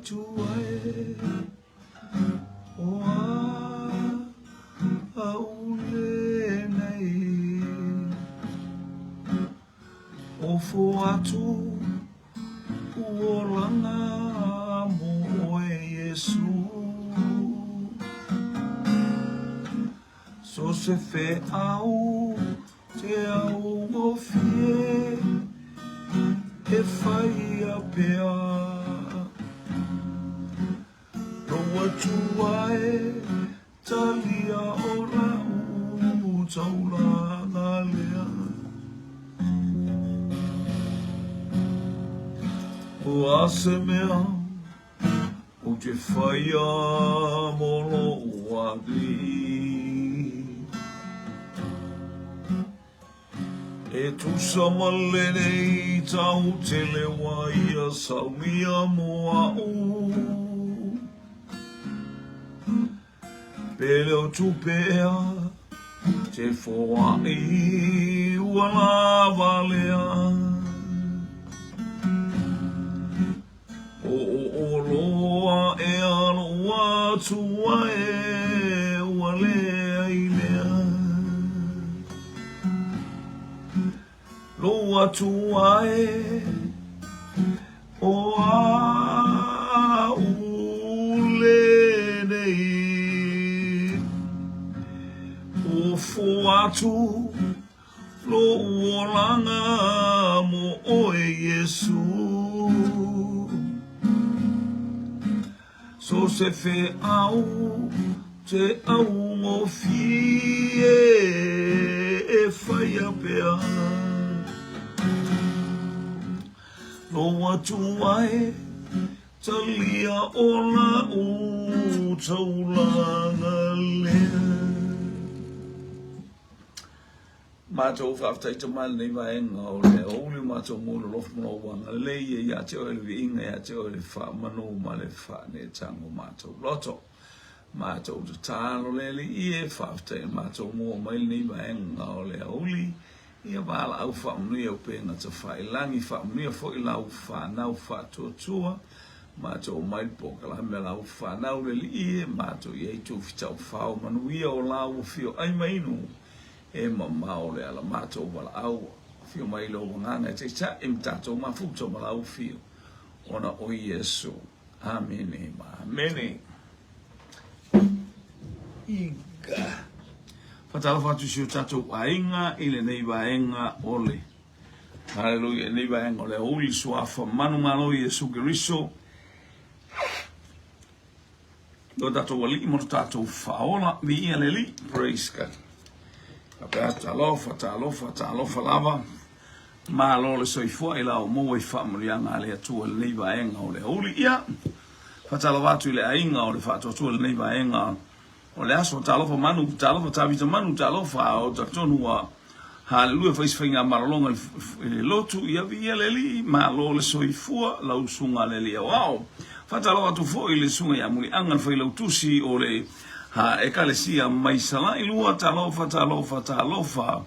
Atua e o au lenei. Ofo atu uolanga mo oe Iesu. So se feau te augofie e whaia pea. Lou Atua e talia o lau taulaga lea. O a se mea ou te whaia mo lou alii. E tusa ma lenei tau tele wa ia saumia mo a'u. Pe leo tupe ea te foa'i ua lava lea. O o loa ea lou Atua e ua leai mea. Lou Atua e o a'u lenei. Ofo atu Lou olaga mo oe Iesu. So se feau te augofie e whaia pea. Lou Atua e talia o lau taulaga lea. Matou faafetai tama i lenei vaega o le aoauli o matou mo le alofa ma lou agalelei ia ia te oe le viiga ia te oe le faamanu ma le faaneetaga o matou loto. Matou tatalo le Alii e faafetai i matou mua mai lenei vaega o le aoauli ia valaau faamanuia upega tafailagi faamanuia foi lau fanau faatuatua matou omai le polokalame a lau fanau le Alii e matou i ai tufitau fao manuia o lau afio ai ma inu E mamao le ala matou valaau, afio mai lou agaga e taitai ma tatou mafuta ma lau afio, ona o Iesu. Amene ma amene. Iga. Faatalofa atu i si o tatou aiga i lenei vaega o le Haleluia, i lenei vaega o le aoauli suafa manumalo Iesu Keriso. Lo tatou Alii ma lo tatou Faaola, viia le Alii, praise God. Faapea atu, talofa, talofa, talofa lava. Malo le soifua i la o maua i faamanuiaga a le Atua i lenei vaega o le aoauli. Ia, faatalofa atu i le aiga o le Faatuatua i lenei vaega o le aso. Talofa Manu, talofa Tavita Manu, talofa o talitonu ua Haleluia fai se faigamalologa i le lotu, ia viia le Alii, malo le soifua, lau susuga le Alii Aoao. Faatalofa atu foi i le susuga ia Muliaga le failautusi o le ha Ekalesia mai Salailua, talofa, talofa, talofa.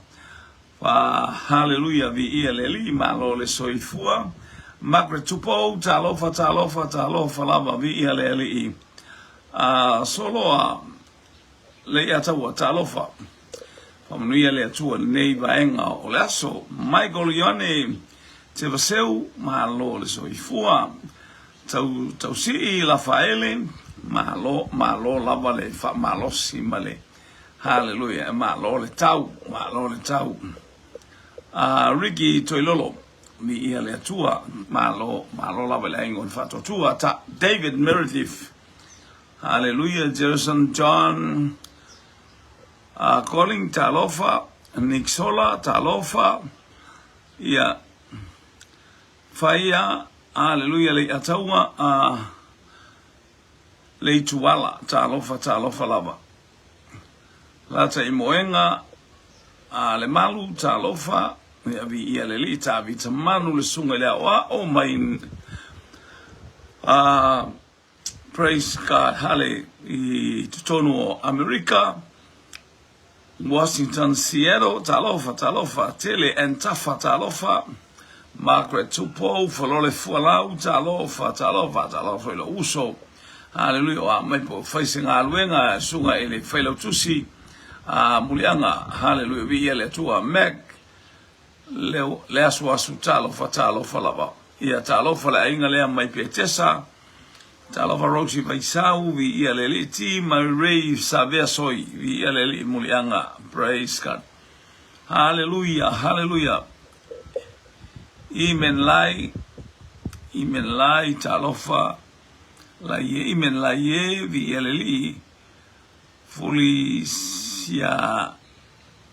Fa haleluia viia le Alii, malo le soifua. Margaret Tupou, talofa, talofa, talofa lava, viia le Alii. A Soloa Leiataua, talofa. Faamanuia le Atua i lenei vaega o le aso. Michael Ioane Tevaseu, malo le soifua. Tau, Tausii Lafaele, malo, malo lava le faamalosi ma le haleluia. Malo le tau, malo le tau. Ricky Toilolo, viia le Atua, malo, malo lava i le aiga o le Faatuatua. Ta, David Meredith, Haleluia, Jerison John, Colling, talofa, Nick Sola, talofa, ia, Faia, haleluia, Leiataua, Leituala, talofa, talofa lava. Lata i Moenga, a le Malu, talofa, ia viia le Alii, Tavita Manu, le susuga i le aoao mai, Praise God, hale i totonu o Amerika, Washington, Seattle, talofa, talofa, tele and tafa, talofa, Margaret Tupou, Falole Fualau, talofa, talofa, talofa i lou uso. Haleluia, o a mai po fai se galuega, suga i le failautusi, a muliaga, haleluia, viia le Atua. Mac, le, le asuasu, talofa, talofa lava. Ia, talofa le aiga lea mai Petesa, talofa Rosie Vaisau, viia le Alii, T. Murray Savea Soi, viia le Alii muliaga, praise God. Haleluia, haleluia. Imen lai, imen lai, talofa, lai e, imen lai e, viia le Alii, fuli sia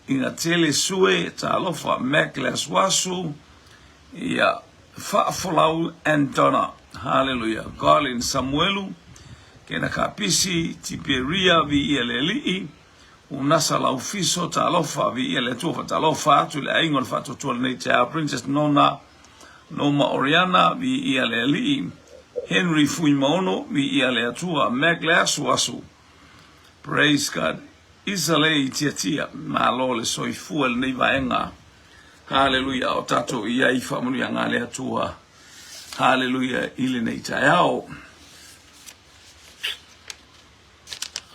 ina tele sue, talofa, Mac le asuasu, ia, faafolau and Donna, haleluia, Garlin Samuelu, Kena Kapisi, Tiperia, viia le Alii, Unasa Laufiso, Talofa, viia le Atua, faatalofa atu i le aiga o le faatuatua lenei taeao, Princess Nona, Noma Oriana, viia le Alii, Henry Fuimaono, viia le Atua, Mac le Asuasu, Praise God, Isalei Tiatia, malo le soifua i lenei vaega, Haleluia, o tatou i ai faamanuiaga a le Atua, Haleluia, i lenei taeao.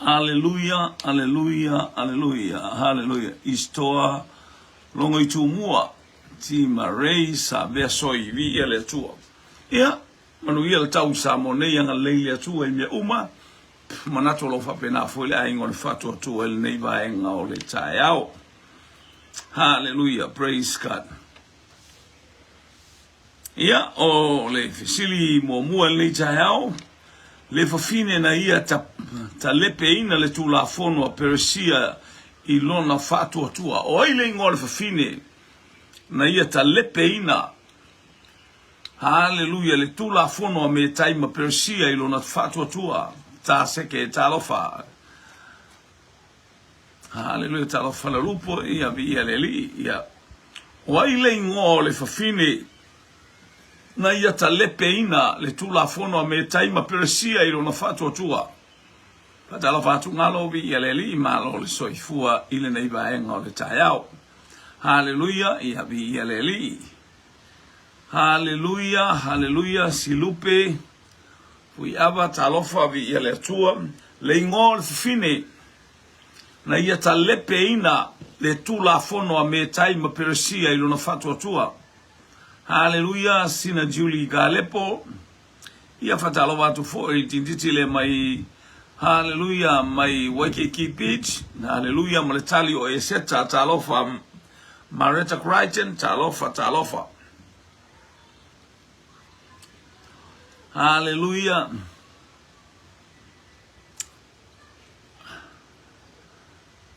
Aleluia, aleluia, aleluia, haleluia. Istoa logo i tumua, ti ma rei sa vea soi viia le Atua. Ia, manuia le tau i Samoa nei, agalelei le Atua i mea uma, manatu o lo o faapena foi le aiga o le faatuatua i lenei vaega o le taeao. Haleluia, praise God. Ia, o le fesili muamua i lenei taeao, le fafine na ia talepeina le Tulafono a Peresia i lona faatuatua. O ai le igoa o le fafine na ia talepeina, haleluia, le Tulafono a Metai ma Peresia i lona faatuatua? Taseke, talofa. Haleluia, talofa le lupo, ia viia le Alii, ia. O ai le igoa o le fafine na ia talepeina le Tulafono a Metai ma Peresia i lona faatuatua? Faatalofa atu galo, viia le Alii, malo le soifua i lenei vaega o le taeao. Haleluia, ia viia le Alii. Haleluia, haleluia, Silupe, Fuiava, talofa, viia le Atua. Le igoa o le fafine na ia talepeina le Tulafono a Metai ma Peresia i lona faatuatua. Haleluia, Sina Julie Galepo. Ia faatalofa atu foi i le tintiti lea mai Haleluia mai Waikiki Beach. Haleluia ma le tali o Eseta, talofa Maretta Crichton, talofa, talofa. Haleluia.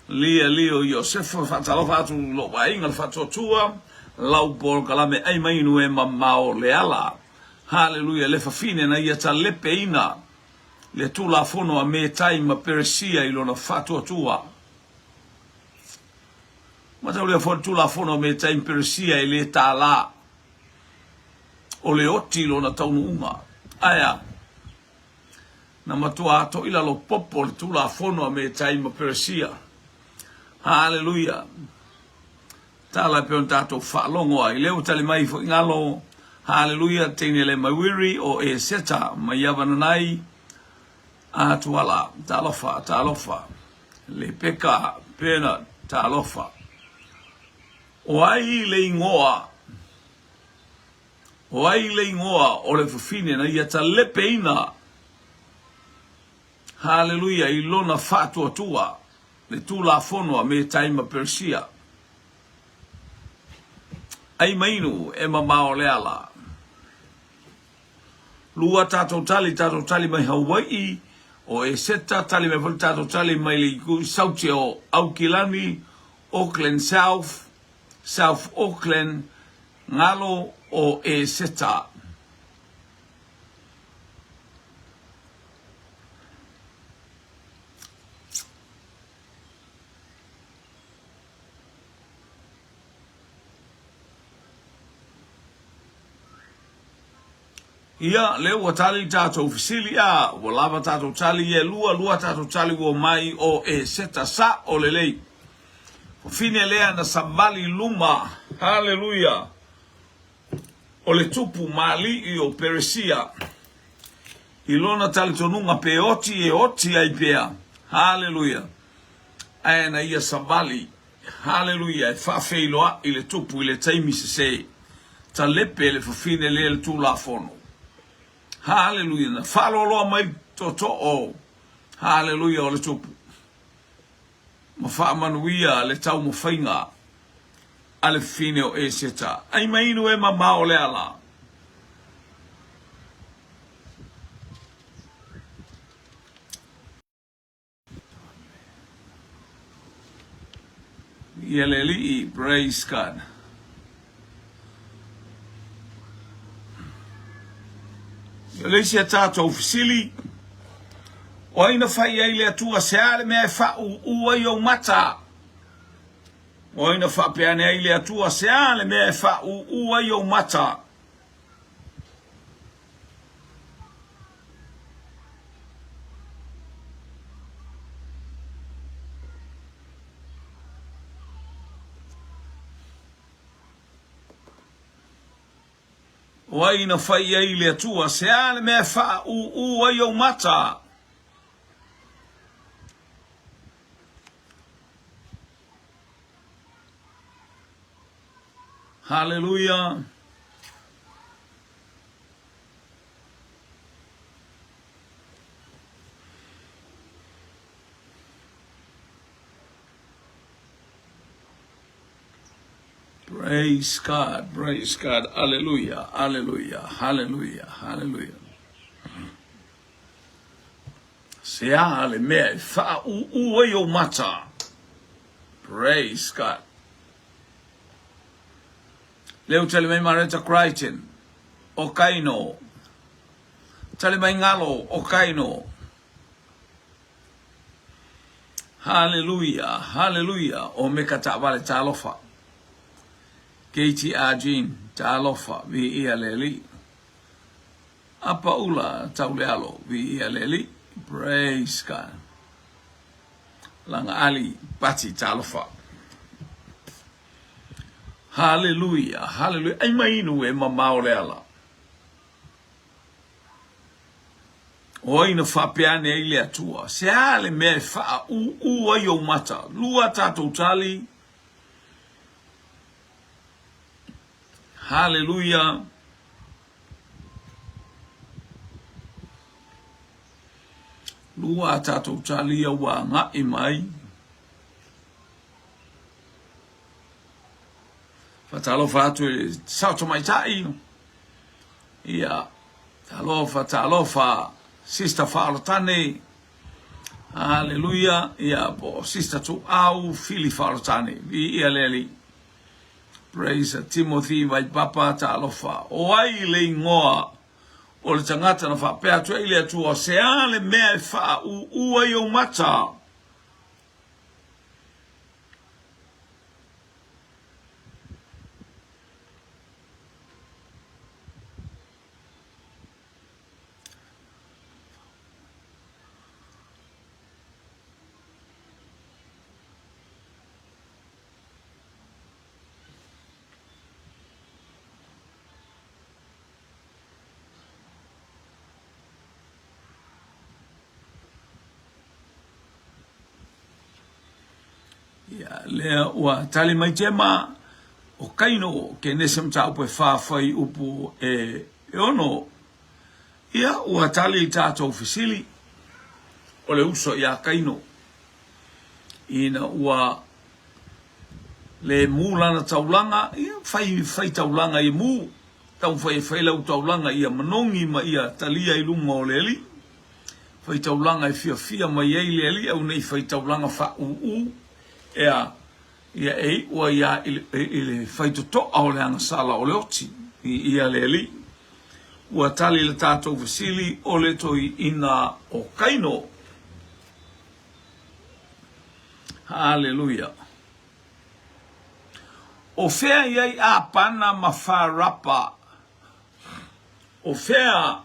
Lia Leo Iosefa, faatalofa atu lou aiga le faatuatua, lau polokalame ai mai inu e mamao le ala. Haleluia, le fafine na ia talepeina le Tulafono a Metai ma Peresia i lona faatuatua. Mataulia foi le Tulafono a Metai ma Peresia e le tālā. O le oti lona taunuuga. Ae a? Na matua ato i lalo popo le Tulafono a Metai ma Peresia. Haleluia! Tala e pei ona tatou faalogo ai. Lea ua tali mai foi galo. Haleluia! Teine le maiwiri o Eseta mai Avananai Atuala. Talofa, talofa. Lepeka, Bernard, talofa. O ai le ingoa? O ai le ingoa o le fafine na ia talepeina, haleluia, i lona faatuatua, le Tulafono a Metai ma Peresia? Ai mainu e mamao le ala. Lua tatou tali, tatou tali mai Hawai'i, o Eseta, tali mai foi le tatou tali mai le itu saute o Aukilani, Auckland South, South Auckland, Ngalo o Eseta. Ia, lea ua tali tatou fesili, a, ua lava tatou tali, e lua, lua tatou tali ua omai o Eseta, sa o lelei. Fafine lea na savali luma. Haleluia! o le tupu ma alii o Peresia i lona talitonuga pe oti e oti ai pea. Haleluia! Ae na ia savali, haleluia, e faafeiloai le tupu i le taimi sese, talepe le fafine lea i le Tulafono. Haleluia! Na faaloaloa mai tootoo, haleluia, o le tupu ma faamanuia le taumafaiga a le fafine o Eseta. Ai mai inu e mamao le ala. Ia le Alii, praise God. O le isi a tatou fesili, o ai na fai ai le Atua se a le mea e faaūū ai ou mata? O ai na faapea ane ai le Atua se a le mea e faaūū ai ou mata? O ai na fai ai le Atua, se a le mea e faaūū ai ou mata? Haleluia! Praise God, praise God, hallelujah, hallelujah, hallelujah, hallelujah. Se a le mea e whaau ai o mata. Praise God. Leu tali mai Mareta Crichton, o Kaino. Tali mai Ngalo, o Kaino. Haleluia, haleluia, o Meka Taavale talofa. KTR Jean, talofa, viia le Alii. Apaula Taulealo, viia le Alii. Praise God. Langa Ali, Pati, talofa. Haleluia, haleluia. Ai mai inu e mamao le ala. O ai na faapea ane ai le Atua, se a le mea e faaūū ai ou mata? Lua tatou tali. Haleluia. Lua a tatou tali ia ua agai mai. Faatalofa atu i le sao tamaitai. Ia, talofa, talofa, Sister Faaolatane, Haleluia, ia, po Sister Tuau Fili Faaolatane, viia le Alii. Praise Timothy Vaipapa, talofa. O ai le ingoa o le tagata na faapea atu ai le Atua, se a le mea e faaūū ai ou mata? Ia, lea ua tali mai Tema, o Kaino ke nese mataupu e whawhai upu e, e ono. Ia, ua tali i tātou fesili o le uso iā Kaino. Ina ua le mū lana taulaga, ia, whai, whai taulaga i mū, taumafai e whai lau taulaga ia manogi ma ia talia i lunga o le Alii. Faitaulaga e fiafia mai ai le Alii au nei faitaulaga faaūū, ea, ia e iu ai a i le, i le faitotoa o le agasala o le oti i ia le Alii. Ua tali le tatou fesili o le toeaina o Kaino. Haleluia. O fea i ai Apana ma Farapa? O fea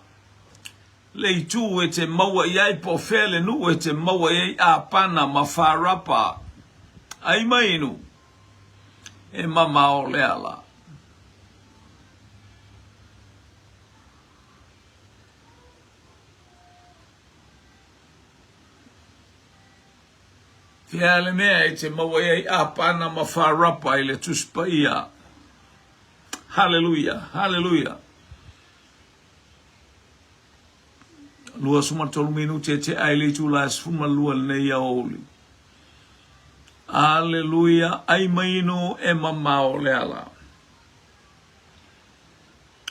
le itu e te maua i ai po o fea le nuu e te maua i ai Apana ma Farapa? Ai mai inu, e mamao le ala. Fea le mea e te maua ai Apana ma Farapa i le Tusi Paia? Haleluia, haleluia. 23 minute e te ai le itula e 12 lenei aoauli. Aleluia, ai mai inu e mamao le ala.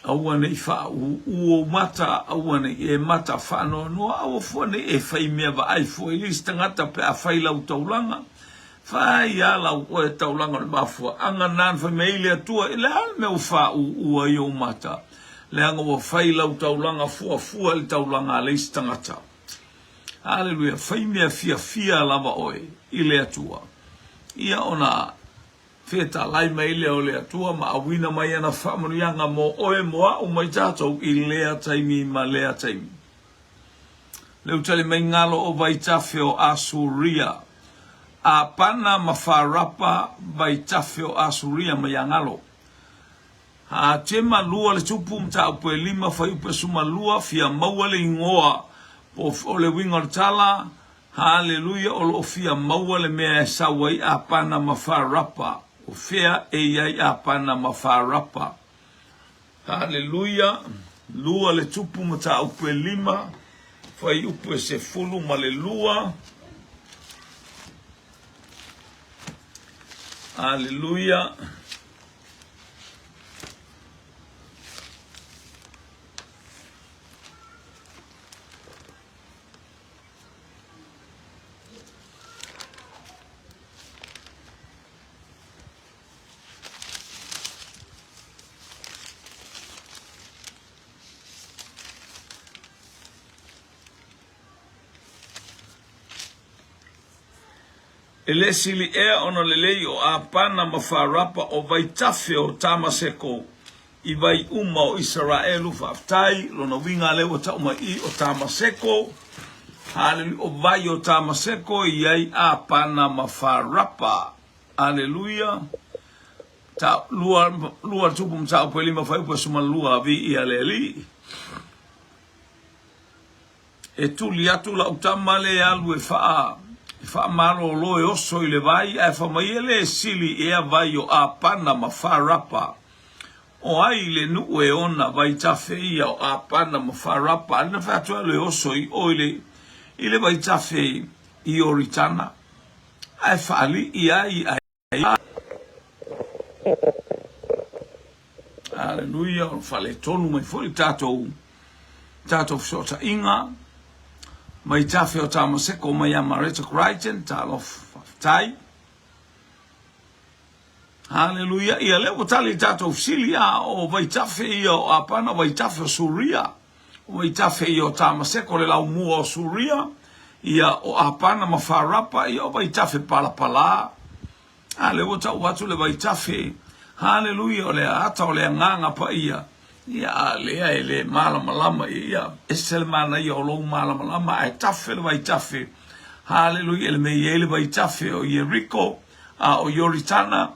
Aua ne i faaūū ou mata, aua ne i e mata faanoanoa, aua fua ne i e fai mea vaai fua i le isi tagata pe a fai lau taulaga. Fai lava lau oe taulaga o le mafuaaga lena na fai mai ai le Atua, le a le mea ua faaūū ai ou mata? Leaga ua fai lau taulaga fuafua i le taulaga a le isi tagata. Aleluia, fai mea fiafia lava oe i le Atua. Ia ona fetalai mai lea o le Atua ma auina mai ana faamanuiaga mo oe, mo a'u ma i tatou i lea taimi ma lea taimi. Le utali mai galo o vaitafe o Asuria, Apana ma Farapa vaitafe o Asuria ma ia galo. Hatema lua le tupu mataupu e lima fuaiupu e 12 fia maua le igoa po o le uiga o le tala Haleluia o lo o fia maua le mea e sau ai Apana ma Farapa o fea e i ai Apana ma Farapa Haleluia lua le tupu mataupu e lima fuaiupu e 12 Haleluia E le sili ea ona lelei o Apana ma Farapa o vaitafe o Tamaseko i vai uma o Isaraelu. Faafetai, lona uiga lea ua tau mai i o Tamaseko. Haleluia, o vai o Tamaseko i ai Apana ma Farapa. Aleluia. Ta, lua, lua tupu mataupu e lima fuaiupu e 12, viia le Alii. E tuli atu lau tama le alu e faa e faamalolo e oso i le vai, ae fai mai e le sili ea vai o Apana ma Farapa. O ai le nuu e ona vaitafe ia o Apana ma Farapa? A na fai atu alu e oso i o i le i le vaitafe i Ioritana, ae faalii ai ai. Aleluia, o le faaletonu mai foi le tatou tatou fesootaiga mai tafe o Tamaseko mai ia Mareta Crichton, talofa, faafetai. Haleluia, ia lea ua tali le tatou fesili, a o vaitafe ia o Apana, o vaitafe o Suria, o vaitafe ia o Tamaseko, le laumua o Suria, ia o Apana ma Farapa, ia o vaitafe palapala. A lea ua tau atu le vaitafe, haleluia, o le ata o le agaga paia, ia a lea e le malamalama, ia ese le manaia o lou malamalama, ae tafe le vaitafe, haleluia, i le mea e i ai le vaitafe o Ieriko, a o Ioritana,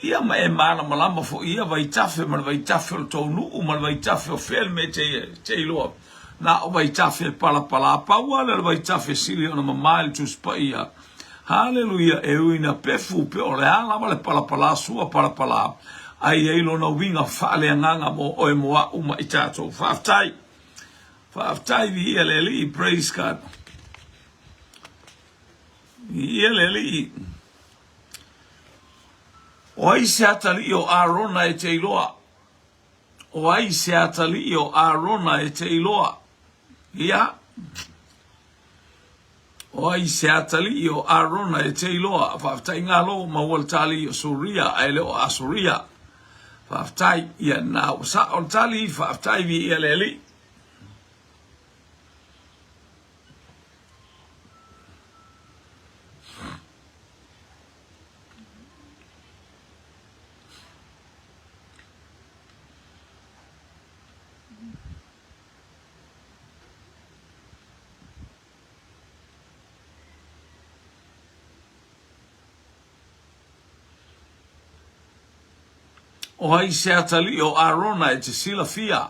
ia ma e malamalama foi ia vaitafe ma le vaitafe o le tou nuu ma le vaitafe o fea le mea e te, te iloa. Na o vaitafe e palapala pau lava lea o le vaitafe e sili ona mama i le Tusi Paia. Haleluia, e ui ina pefu pe o le a lava le palapala sua palapala, a i ai lona uiga faaleagaga mo oe mo a'u ma i tatou. Faafetai. Faafetai, viia le Alii, praise God. Viia le Alii. O ai se atalii o Arona e te iloa? O ai se atalii o Arona e te iloa? Ia. O ai se atalii o Arona e te iloa? Faafetai galo, maua le tali o Suria, ae le o Asuria. Faafetai, ia na ua sao le tali, faafetai viia le Alii. O ai se atalii o Arona e te silafia?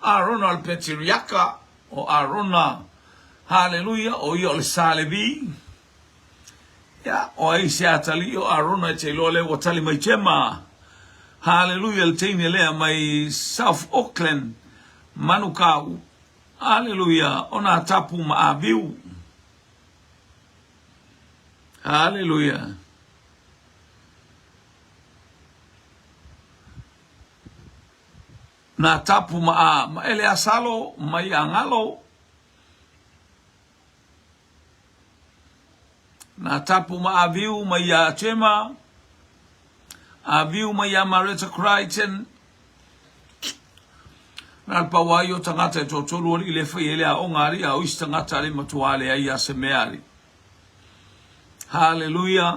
Arona o le Petiriaka, o Arona, haleluia, o ia o le Sa Levi. Ia, o ai se atalii o Arona e te iloa lea ua tali mai Gemma. Haleluia le teine lea mai South Auckland, Manukau. Haleluia, o nā tapu ma Aviu. Haleluia. Nā tapu ma a ma Eleasalo mai a Ngalo. Nā tapu ma Aviu mai iā Gemma. Aviu mai iā Mareta Crichton. Nā le pau ai o tagata e toatolu alii le fai ai le aoga alii a o isi tagata alii matua leai a se mea alii. Haleluia.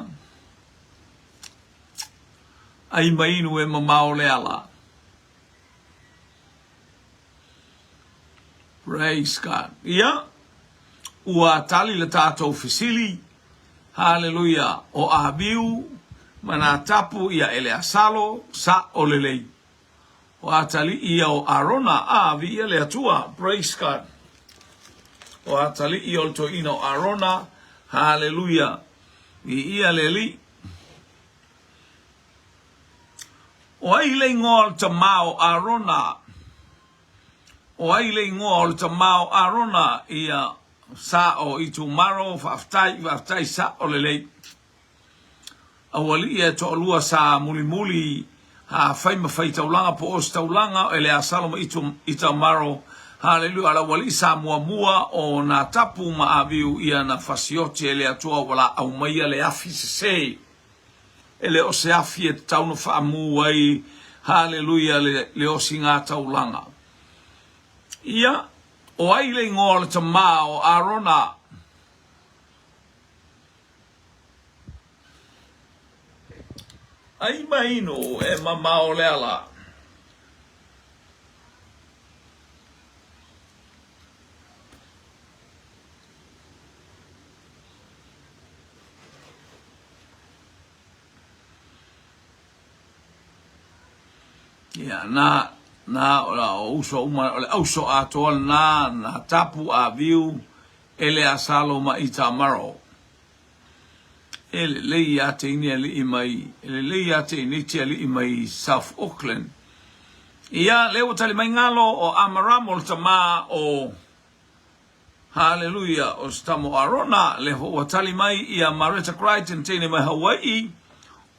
Ai mai inu e mamao le ala. Praise God. Ia, ua tali le tātou fesili. Haleluia. O Aviu ma nā tapu ia Eleasalo, sa o lelei. O Atalii ia o Arona, a, viia le Atua. Praise God. O Atalii ia o le toeaina o Arona. Haleluia. Viia le Alii. O ai le ingoa o le tamā o Arona? O ai le ingoa o le tamā o Arona? Ia, Sa'o Itumaro, faafetai, faafetai, sa'o lelei. Aualii e toalua sa mulimuli ha fai ma fai taulaga po o se taulaga o Eleasalo ma Itamaro, haleluia, o le aualii sa muamua o nā tapu ma Aviu ia na fasioti e le Atua ua laau maia le afi sese. E le o se afi e tatau na faamu ai, haleluia, le, le osigā taulaga. Ia, o ai le ingoa o le tamā o Arona? Ai mainu e mamao le ala. Ia, na, na, o la, o uso uma, o le auso atoa lena, na tapu Aviu, Eleasalo ma Itamaro. E lelei ia te ini aliʻi mai, e lelei ia te initi aliʻi mai South Auckland. Ia, lea ua tali mai Ngalo o Amaramo le tamā o Haleluia, o se tama o Arona, lea foi ua tali mai ia Mareta Crichton teine mai Hawai'i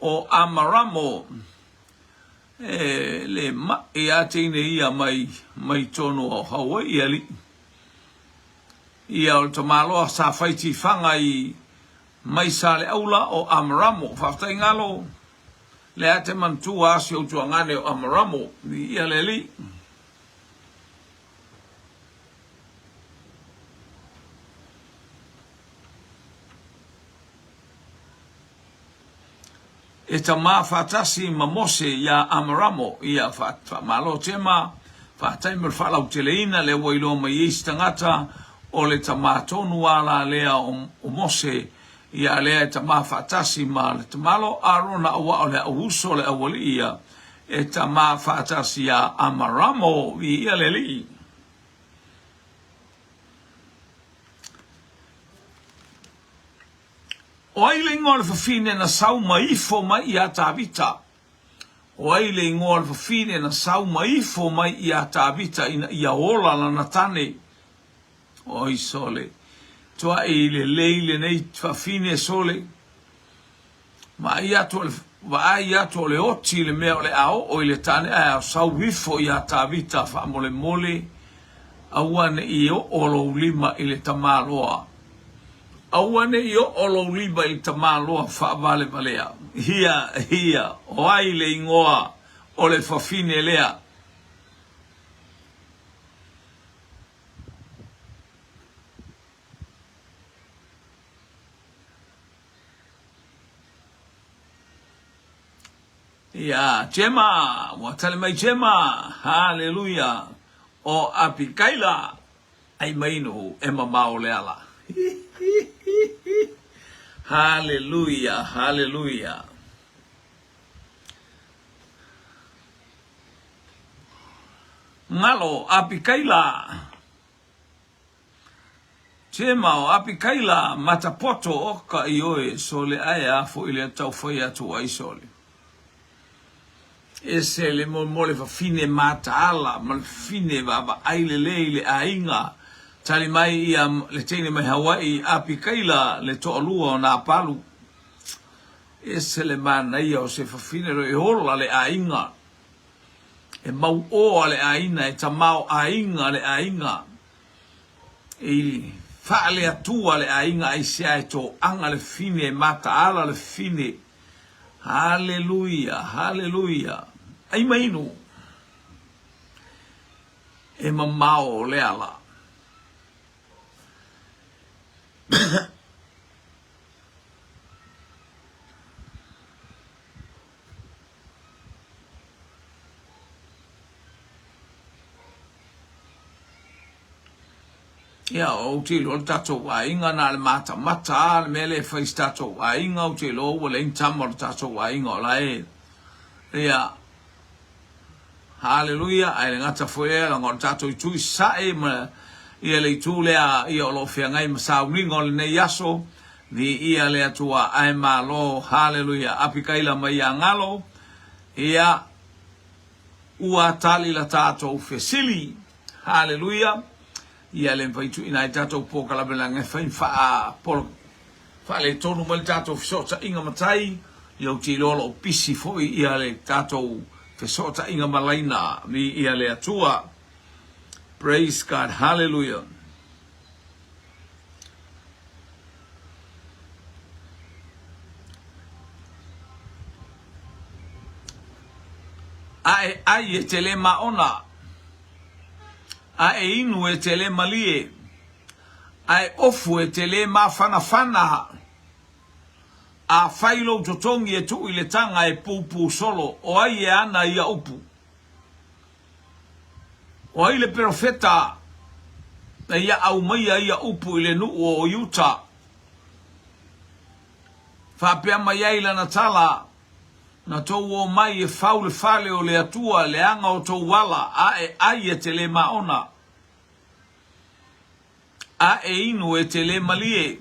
o Amaramo. E le maʻi a teine ia mai mai tonu o Hawai'i aliʻi. Ia o le tamaloa sa fai tifaga i mai Saleaula o Amaramo. Faafetai Ngalo, lea te manatua a si ou tuagane o Amaramo. Viia le Alii. E tamā faatasi ma Mose iā Amaramo, ia faamalo Tema, faataimi o le faalauteleina, lea ua iloa mai ai isi tagata, o le tamā tonu a la lea o Mose, ia lea e tamā faatasi ma le tamalo Arona aua o le auuso o le aualii ia, e tamā faatasi iā Amaramo, viia le Alii. O ai le ingoa o le fafine na sau ma ifo mai iā Tavita? O ai le ingoa o le fafine na sau ma ifo mai iā Tavita ina ia ola lana tane? Oi sole, tuaʻi lelei lenei fafine sole. Vaai atu o le, vaai atu o le oti le mea o le a oo i le tane ae sau ifo iā Tavita faamolemole, aua ne i oo lou lima i le tamaloa. Aua ne i oo lou lima i le tamaloa faavalevalea. Ia, ia, o ai le ingoa o le fafine lea? Ia, Jema, ua tali mai Jema, haleluia, o Apikaila, ai mai noho e mamao le ala. Haleluia, haleluia. Ngalo, Apikaila. Tema o Apikaila matapoto oka i oe sole ae a foi lea tau fai atu ai sole. Ese le mo le fafine mataala ma le fafine vaavaai lelei le aiga. Tali mai ia le teine mai Hawaii Apikaila le toalua o Napalu. Ese le manaia o se fafine lo e ola le aiga. E mauoa le aiga, e tamaoaiga le aiga. E faaleatua le aiga aisea e toaga le fafine, e mataala le fafine. Haleluia, haleluia. Ai ma inu. E mamao le ala. Ia, ou te iloa le tatou aiga na o le matamata lava le mea lea e fai i si tatou aiga, ou te iloa ua leai ni tama o le tatou aiga o la e, ia, haleluia, ae le gata foi lea, leaga o le tatou itu i sasae ma ia le itu lea ia o lo o feagai ma sauniga o lenei aso, viia le Atua, ae malo, haleluia, Apikaila mai ia Galo, ia, ua tali la tatou fesili. Haleluia! Ia le mafai tuuina ai tatou polokalame leaga e fai ma faaletonu mai le tatou fesootaiga matai. Ia ou te iloa o lo o pisi foi ia le tatou fesootaiga ma laina. Viia le Atua. Praise God. Hallelujah. A e ai e te le maona. A e inu e te le malie, a e ofu e te le mafanafana. A fai lou totogi e tuu i le taga e pupū solo, o ai e ana ia upu? O ai le perofeta na ia aumaia ia upu i le nuu o Iuta? Faapea mai ai lana tala, Na tou o mai e fau le fale o le Atua, leaga o tou ala, a e ai e te le maona, a e inu e te le malie,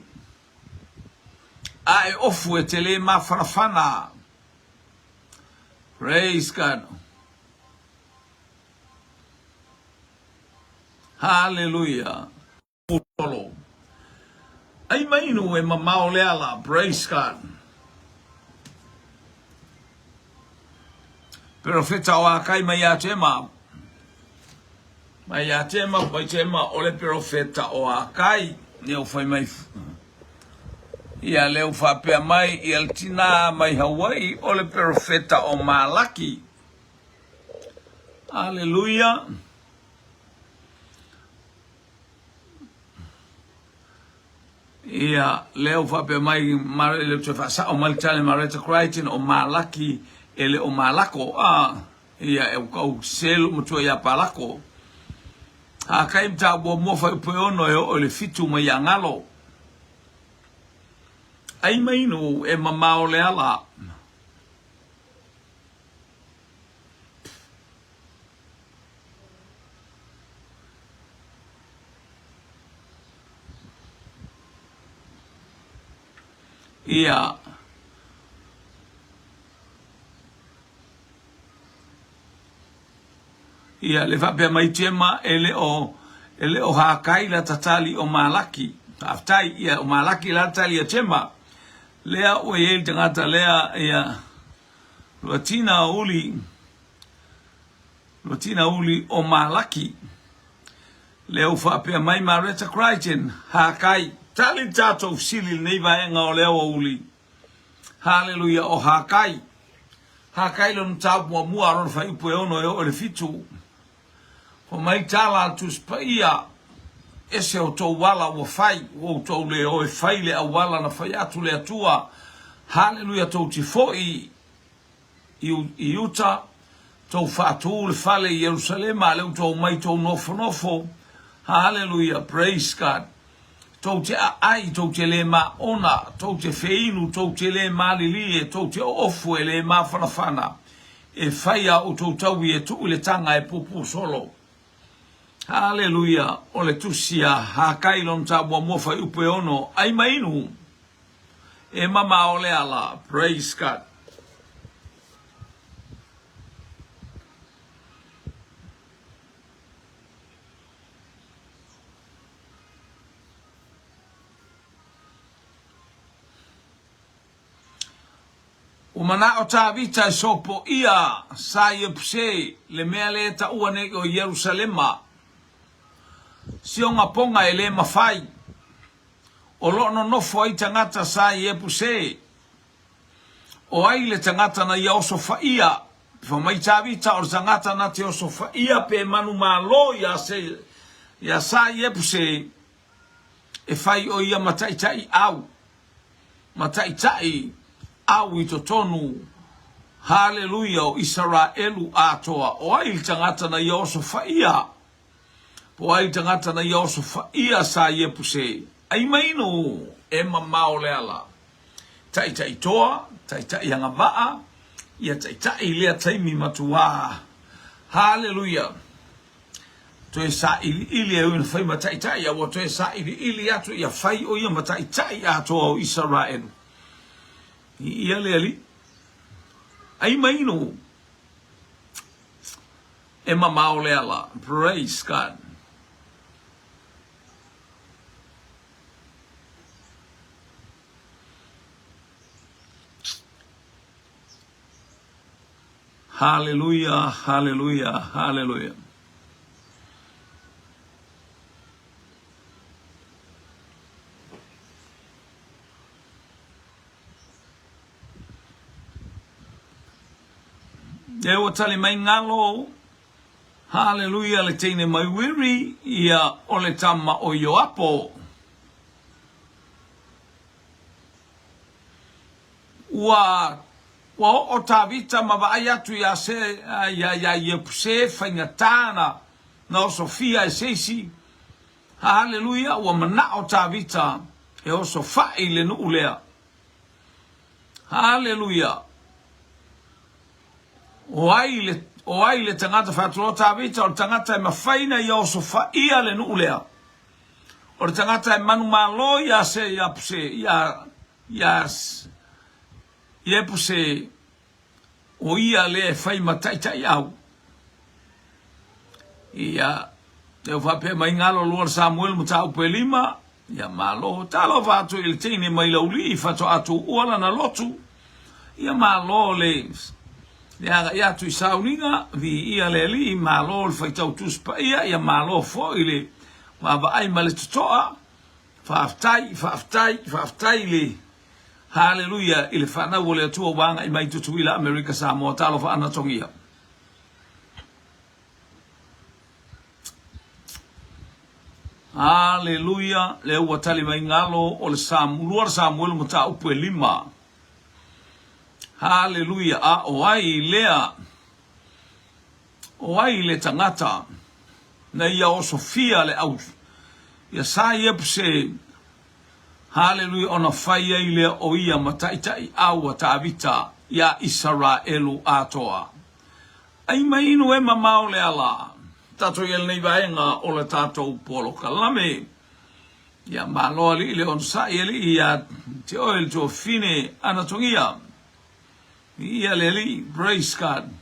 a e ofu e te le mafanafana. Praise God. Hallelujah. Polo. Ai mai inu e mamao le ala. Praise God. Perofeta o Akai mai ia Tema. Mai ia Tema, mai Tema, o le perofeta o Akai. Ia u fai mai. Ia leu faapea mai, ia le tina mai Hawaii, o le perofeta o Malaki. Aleluia. Ia, lea ua faapea mai, ma, e le o toe faasao mai le tali a Mareta Crichton, o Malaki e le o Malako. A, ia, e ua selu matua ia Palako. A kai mataupu muamua fuaiupu e 6 e oo i le 7 mai ia Galo. Ai mai inu e mamao le ala. Ia. Ia, le faapea mai Tema e le o, e le o Hakai la tatali o Malaki. Faafetai, ia, o Malaki la tali a Tema. Lea ua i ai le tagata lea, ia, Luatina o Uli, Luatina Uli o Malaki. Lea ua faapea mai Mareta Crichton, Hakai, tali le tatou fesili i lenei vaega o le aoauli. Haleluia, o Hakai. Hakai lona mataupu muamua a lona fuaiupu e 6 e oo i le 7. Fai mai tala a le Tusi Paia, Ese outou ala ua fai, ua outou le o e fai le auala na fai atu le Atua. Haleluia, tou te foi i uta, tou faatu le fale i Ierusalema, a lea ua tou omai tou nofonofo. Haleluia, praise God. Tou te aai, tou te le maona, tou te feinu, tou te le malilie, tou te oofu e le mafanafana, e fai a outou taui e tuu i le taga e pupuu solo. Haleluia! O le tusi a Hakai lona ta muamua fuaiupu e ono, ai ma inu, e mamao le ala. Praise God. Ua manaʻo Tāvita e sopoia sa Iepuse le mea lea e taua nei ʻo Ierusalema, sioga poga e le mafai, o lo o nonofo ai tagata sa Iepuse. O ai le tagata na ia osofaia? Fai mai Tāvita, o le tagata na te osofaia pe manumalo iā se, iā sa Iepuse, e fai ʻo ia ma taʻitaʻi au. Ma taʻitaʻi au i totonu, haleluia, o ʻIsaraʻelu atoa. O ai le tagata na ia osofaia? Po ai le tagata na ia osofaia sa Iepuse? Ai mai no e mamao le ala. Taʻitaʻi toa, taʻitaʻi agavaa, ia taʻitaʻi lea taimi matuā. Haleluia. Toe saʻiliʻili e ui fai ma taʻitaʻi, a ua toe saʻiliʻili atu ia fai ʻo ia ma taʻitaʻi atoa o ʻIsaraʻelu. I ia le aliʻi. Ai mai nō. E mamao le ala. Praise God. Haleluia, haleluia, haleluia. E ua tali mai ngalo, haleluia le teine mai wiri, ia o le tama o Ioapo. Ua Ua oo Tavita ma vaai atu iā se, iā, iā Iepuse, faigata na, na osofia e se isi. Haleluia, ua manaʻo Tavita e osofaʻi le nuʻu lea. Haleluia. O ai le, o ai le tagata fai atu loa Tavita, o le tagata e mafai na ia osofaia le nuʻu lea. O le tagata e manumalo iā se, iā Puse, iā, iā, Iepuse, o ia lea e fai ma taʻitaʻi au. Ia, e faapea mai ngalo lua le Samuel mataupu e lima, ia malo, talofa atu i le teine mai laulii faatoa tuua lana lotu, ia malo le le agai atu i sauniga, viia le Alii, malo le faitau Tusi Paia, ia malo foi le vaavaai ma le totoa, faafetai, faafetai, faafetai le Haleluia i le fanau o le Atua ua agai mai Tutuila Amerika Samoa talofa Anatogia. Haleluia lea ua tali mai galo o le Samu lua le Samuelu mataupu e lima. Haleluia a o ai lea o ai le tagata na ia osofia le au ia sa Iepuse Haleluia ona fai ai lea o ia ma taʻitaʻi au a Tāvita iā ʻIsaraʻelu atoa. Ai mai inu e mamao le ala. Tatou i lenei vaega o le tatou polokalame. Ia malo aliʻi le onosai aliʻi iā te oe le tuafine Anatogia. Ia le aliʻi. Praise God.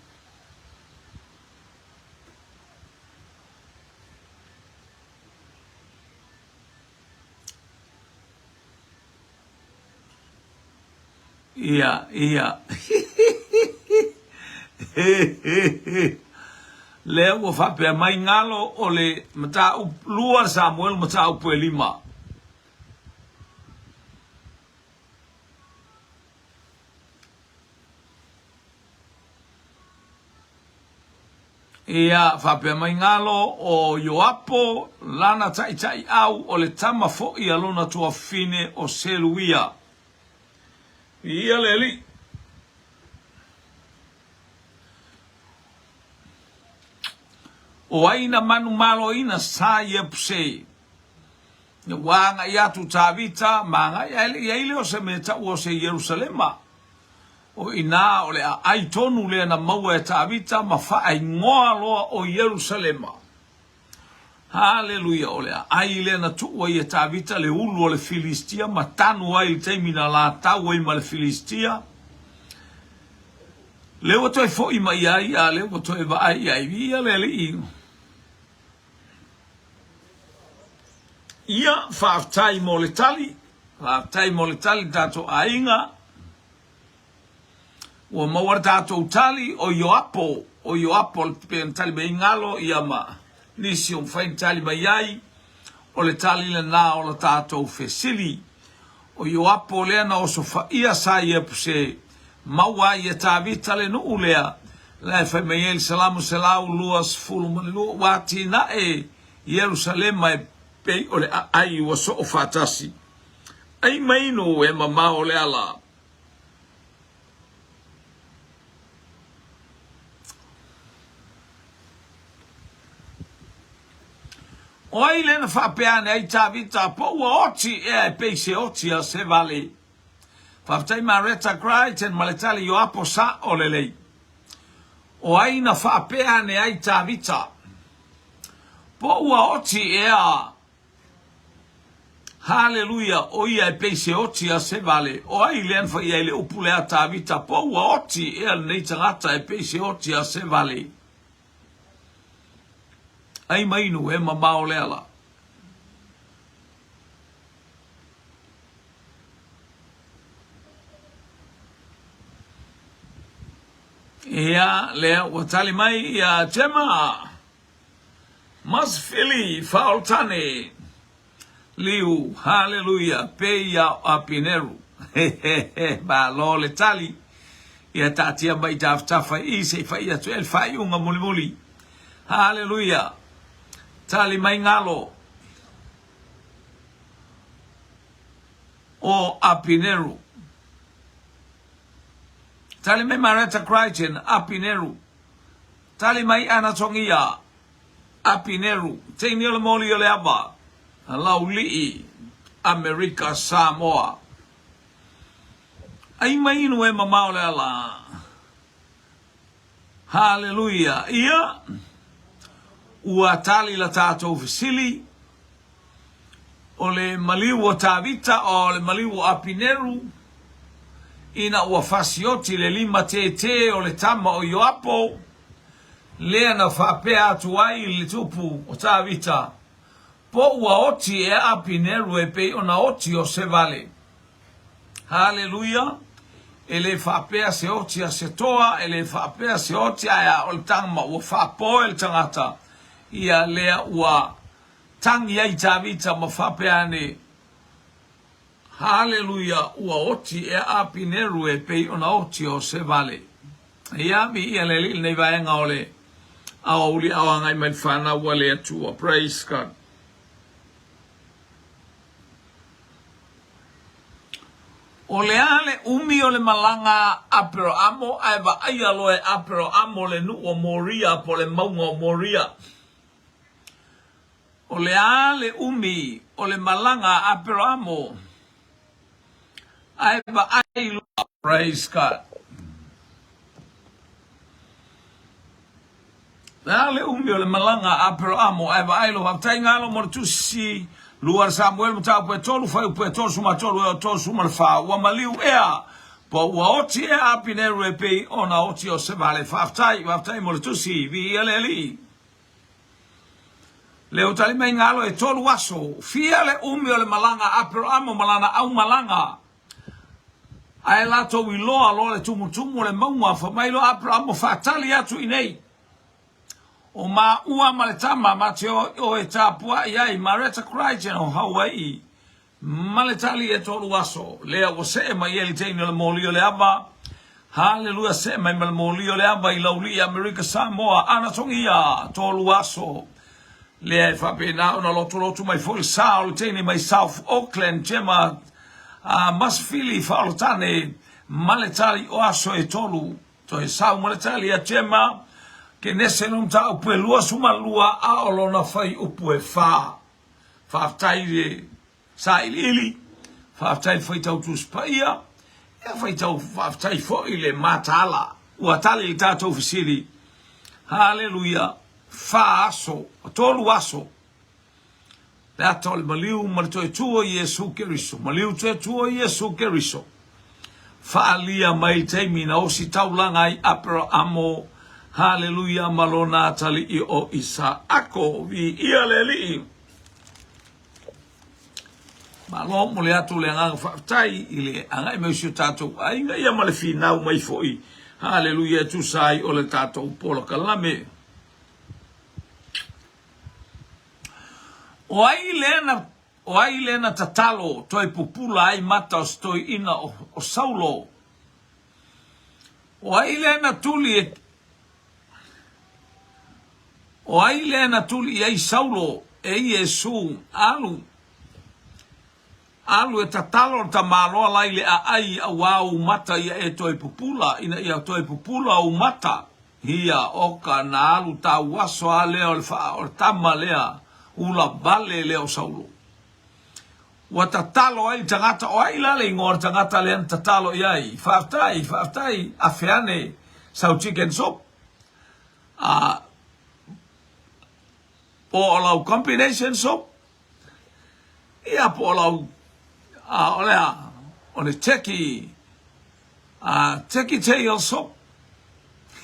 Ia, ia. Lea ua faapea mai galo o le mataupu lua Samuelu mataupu e lima. Ia, faapea mai galo o Ioapo, lana taʻitaʻiʻau, o le tama foʻi a lona tuafine o Seluia. Ia le alii. O ai na manumaloina sa Iepuse? Ua agai atu Tavita ma agai ae le i ai lea o se mea taua o se Ierusalema. O inā o le aʻai tonu lea na maua e Tavita ma faaingoa loa o Ierusalema. Haleluia! O le aai lea na tuu ai e Tavita le ulu o le Filistia ma tanu ai i le taimi na latau ai ma le Filistia. Lea ua toe foi mai ai, a lea ua toe vaai i ai. Viia le Alii. Ia, faafetai mo le tali. Faafetai mo le tali tatou aiga. Ua maua le tatou tali o Ioapo, o Ioapo le pei ona tali mai ai Galo ia ma nisi o mafai ona tali mai ai, o le tali lena o la tatou fesili. O Ioapo lea na osofaia sa Iepuse, maua ai e Tavita le nuu lea, la e fai mai ai le Salamo 122, ua atinae Ierusalema e pei o le aai ua soo faatasi. Ai mai nu e mamao le ala. O ai lea na faapea ane ai Tavita, po ua oti ea e pei se oti a se vale. Faafetai Mareta Crichton ma le tali Ioapo sa'o lelei. O ai na faapea ane ai Tavita, po ua oti ea Haleluia! O ia e pei se oti a se vale. O ai lea na fai ai le upu lea a Tavita, Po ua oti ea lenei tagata e pei se oti a se vale? Ai mainu e mamao le ala. Ia, lea ua tali mai ia Gemma. Masfili Faoltane Liu Haleluia pei ia o Apineru hehehe malo le tali ia taatia mai tafatafa i se i fai atu ai le faaiuga mulimuli Haleluia tali mai galo o Apineru tali mai Mareta Crichton Apineru Tali mai ana tongia, Apineru, teine o le moli o le ava, Laulii, Amerika Samoa. Ai mai inu e mamao le ala. Haleluia. Ia, ua tali la tatou fesili, o le maliu o Tavita o le maliu o Apineru, ina ua fasioti le limatētē o le tama o Ioapo, lea na faapea atu ai le tupu o Tavita, Po ua oti ea Apineru e pei ona oti o Sevale. Haleluia! E le faapea se oti a se toa, e le faapea se oti ae a o le tama ua faapoe le tagata, ia lea ua tagi ai Tavita ma faapea ane, Haleluia, ua oti ea Apineru e pei ona oti o Sevale. Ia, viia le Alii lenei vaega o le aoauli ao agai mai le fanau a le Atua. Praise God. O le a le umi o le malaga a Aperoamo ae vaaia loa e Aperoamo le nuu o Moria po o le mauga o Moria. O le a le umi o le malaga a Aperamo ae vaai loa. Praise God. Le a le umi o le malaga a Aperamo ae vaai loa. Faafetai galo mo le tusi lua Samuel mataupu e tolu fuaiupu e 33 e o 34 ua maliu ea po ua oti ea Apineru e pei ona oti o Sevale. Faafetai, faafetai mo le tusi. Viia le Alii. Le o tali mai galo e tolu aso, fia le umi o le malaga a Aperamo ma lana aumalaga. Ae latou iloa loa le tumutumu o le mauga, fai mai loa Aperamo, Faatali atu i nei. O maua ma le tama ma te o e tapuai ai, Mareta Crichton o Hawai'i. Ma le tali e tolu aso, lea ua see mai ai le teine o le moli o le ava. Haleluia, see mai ma le moli o le ava i Laulii, Amerika Samoa, ana togia, tolu aso. Lea e faapena ona lotolotu mai foi le sa o le teine mai South Auckland, Gemma uh, Masfili Faolotane, ma le tali o aso e tolu. Toe sau ma le tali a Gemma, Kenese no mataupu e 22 a o lona fai upu e whā. Faafetai i le sailiili, faafetai i le faitau Tusi Paia, ia faitau faafetai foi i le mataala ua tali i le tatou fesili. Haleluia! Fa aso, tolu aso. Le ata o le maliu ma le toe tu o Iesu Keriso, maliu toe tu o Iesu Keriso. Faaalia mai le taimi na ositaulaga ai Aperaamo, haleluia, ma lona atalii o Isaako. Viia le Alii! Malo mo le atu le agaga faafetai i le agai mai o si o tatou aiga ia ma le finau mai foi, haleluia, e tusa ai o le tatou polokalame. O ai lea na O ai lea na tatalo toe pupula ai mata o se toeaina o Saulo? O ai lea na tuli e O ai lea na tuli i ai Saulo e Iesu alu alu e tatalo le tamaloa la i le aai auā ou mata ia e toe pupula ina ia toe pupula ou mata? Ia, oka, na alu tauaso a lea o le faa, o le tama lea, ula vale lea o Saulo. Ua tatalo ai le tagata, o ai la le igoa o le tagata lea na tatalo i ai? Faafetai, faafetai, afe ane sau chicken soup, a, po o lau combination soup, ia po o lau, a, o le a, o le turkey, A turkey tail soup,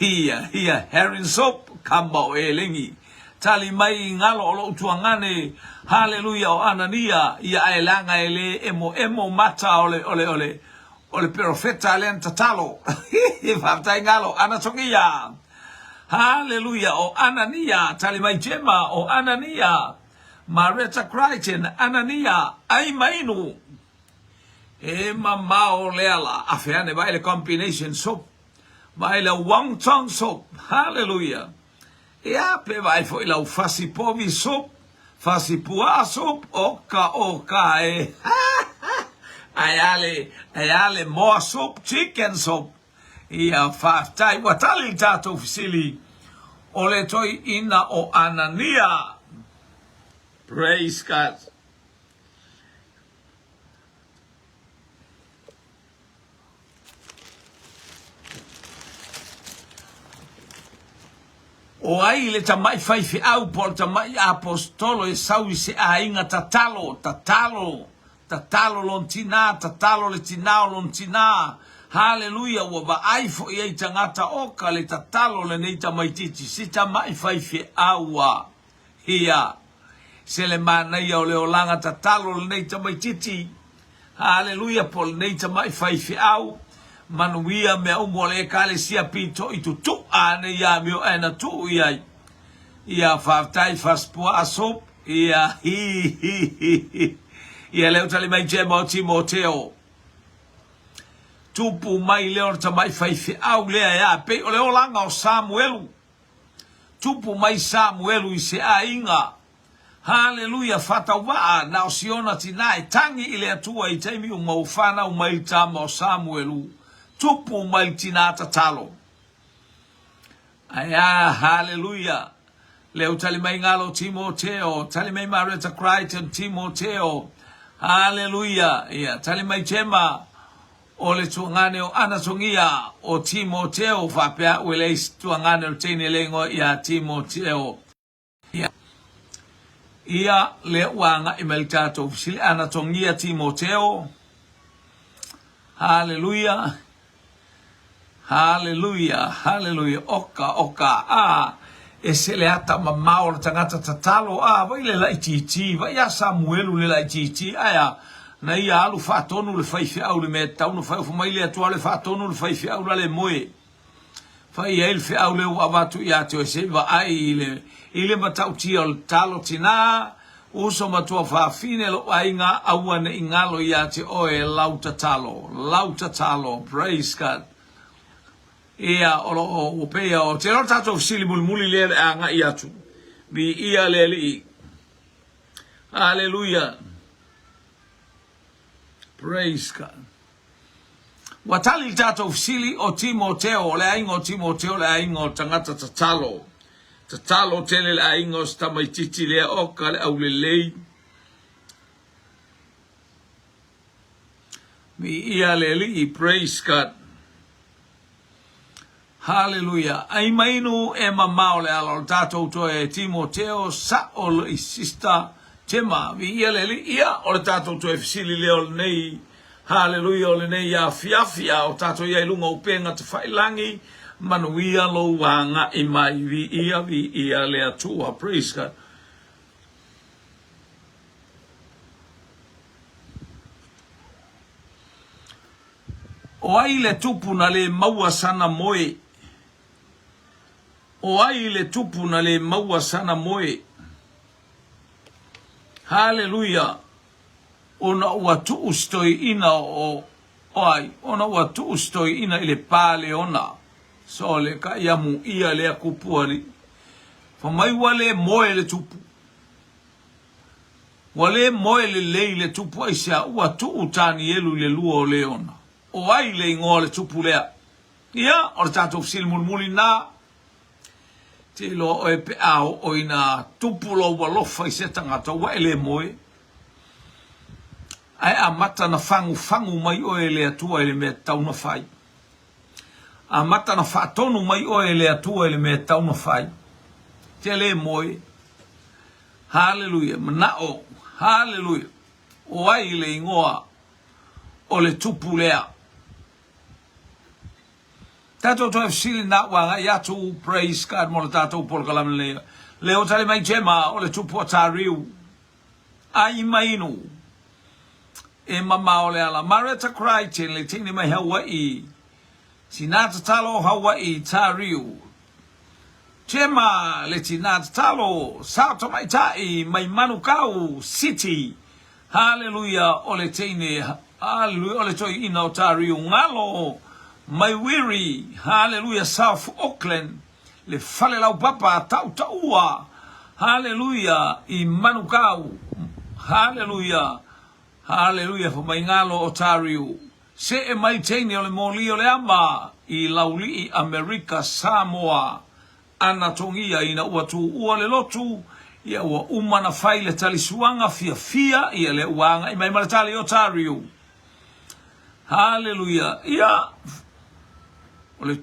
hia, hia, herring soup, kama o Elegi. Tali mai i ngalo o lou tuagane, haleluia o Anania, ia ae leaga e le emoemo mata o le, o le, o le, o le perofeta lea na tatalo. Faafetai ngalo, Anatogia. Haleluia, o Anania, tali mai Jema, o Anania, Mareta Crichton, Anania, ai mainu. E mamao le ala, afe ane vaai le combination soap, vaai le wonton soap, hallelujah. Ia, pe vaai foi lau fasi povi soap, fasi puaa soap, oka oka e. Ae a le, ae a le moa soap, chicken soap. Ia, faafetai, ua tali le tatou fesili o le toeaina o Anania. Praise God. O ai le tamai faifeau po o le tamai aposetolo e sau i se aiga tatalo, tatalo, tatalo lona tinā, tatalo le tinā o lona tinā. Haleluia, ua vaai foi ai tagata oka le tatalo lenei tamaitiiti, si tamai faifeau a. Ia, se le manaia o le olaga tatalo o lenei tamaitiiti. Haleluia, po o lenei tamai faifeau, manuia mea uma o le Ekalesia pito'i tutu'a ane ia amio ae na tuu i ai. Ia, faafetai Fasipua'a Soup, ia, hi, hi, hi, hi. Ia, lea ua tali mai Jema o Timoteo. Tupu mai lea o le tamai faifeau lea e a, pei o le olaga o Samuelu. Tupu mai Samuelu i se aiga. Haleluia, faatauvaa, na o Siona tinā e tangi i le Atua i taimi uma ua whanau mai le tama o Samuelu, tupu mai le tinā tatalo. Ae a, haleluia, lea ua tali mai ngalo Timoteo, tali mai Mareta Crichton, Timoteo, haleluia, ia, tali mai Jema, O le tuagane o Anatogia, o Timoteo, faapea ua leai se tuagane o le teine le igoa ia Timoteo. Ia, ia lea ua agai mai le tatou fesili, Anatogia Timoteo, Haleluia, Haleluia, haleluia, oka, oka, a, ese le ata mamao o le tagata tatalo, a, vai le laitiiti, vai ia Samuelu le laitiiti, ae a, na ia alu faatonu le faifeau i le mea e tatau ona fai, ofo mai le Atua le faatonu le faifeau la le moe, fai i ai le feau lea ua avatu ia te oe se i vaai i le, i le matautia o le tatalo tinā, uso matua fafine lou aiga, aua ne i galo ia te oe lau tatalo, lau tatalo, praise God. Ia, o lo o, ua pei o, te iloa le tatou fesili mulimuli lea o le a agai atu. Viia le Alii. Aleluia. Praise God. Ua tali le tatou fesili o Timoteo, o le aiga o Timoteo le aiga o tagata tatalo. Tatalo tele le aiga o se tamaitiiti lea oka le aulelei. Viia le Alii, praise God. Haleluia. Ai mainu e mamao le ala o le tatou toe Timoteo, sa'o lo'i sister. Tema, viia le Alii. Ia, o le tatou toe fesili lea o lenei, haleluia, o lenei afiafi, a o tatou i ai i luga o upega tafailagi, manuia lou agai mai, viia, viia le Atua. Praise God. O ai le tupu na le maua sana moe? O ai le tupu na le maua sana moe? Haleluia! Ona ua tuu si toeaina o ai? Ona ua tuu si toeaina i le pa leona. So le ka ia muia lea kupu alii. Fa mai ua le moe le tupu. Ua le moe lelei le tupu aisea ua tuu Tanielu i le lua o leona. O ai le igoa o le tupu lea? Ia, o le tatou fesili mulimuli lena. Te iloa oe pe a oo ina tupu lou alofa i se tagata ua e le moe, ae amata na fagufagu mai oe e le Atua i le mea tatau na fai. Amata na faatonu mai oe e le Atua i le mea tatau na fai. Te le moe. Haleluia. Manao. Haleluia. O ai le igoa o le tupu lea? Tatou toe fesili na ua agai atu, praise God, mo le tatou polokalame lenei. Leo tali mai Gemma o le tupu o Tariu. Ai mainu. E mamao le ala. Mareta Crichton le teine mai Hawaii. Tina tatalo o Hawaii, Tariu. Gemma le tina tatalo, sao tamaitai mai Manukau City. Haleluia o le teine, haleluia o le toeaina o Tariu Ngalo mai Wiri, haleluia South Auckland, le fale laupapa tautaua, haleluia i Manukau, haleluia, haleluia fa mai Ngalo o Tariu. See mai teine o le moli o le ama i Laulii Amerika Samoa Ana togia ina ua tuua le lotu, ia ua uma na fai le talisuaga fiafia, ia lea ua agai mai ma le tali o Tariu. Haleluia. Ia, o le,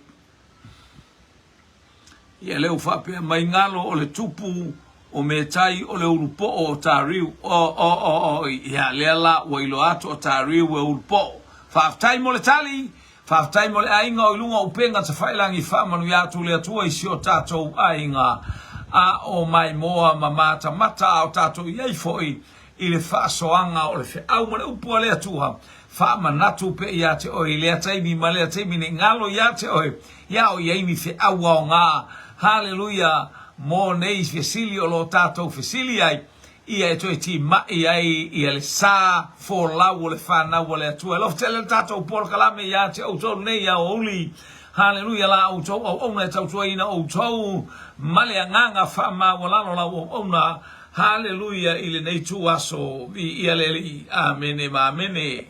ia lea ua faapea mai galo o le tupu o Metai o le ulupo'o o Tariu. O, o, o, o, ia lea la ua iloa atu o Tariu e ulupo'o. Faafetai mo le tali. Faafetai mo le aiga o i luga o upega tafailangi faamanuia atu le Atua i si o tatou aiga a o maimoa ma matamata a o tatou i ai foi i le faasoaga o le feau ma le upu a le Atua faamanatu pea ia te oe i lea taimi ma lea taimi nei galo ia te oe ia o i ai ni feau aoga haleluia mo nei fesili o lo tatou fesili ai ia e toe timai ai ia le sa folau o le fanau a le Atua. E alofa tele le tatou polokalame ia te outou nei aoauli. Haleluia la outou auauna e tautuaina outou ma le agaga faamaualalo lau auauna. Haleluia i lenei tu aso. Viia le Alii. Amene ma amene.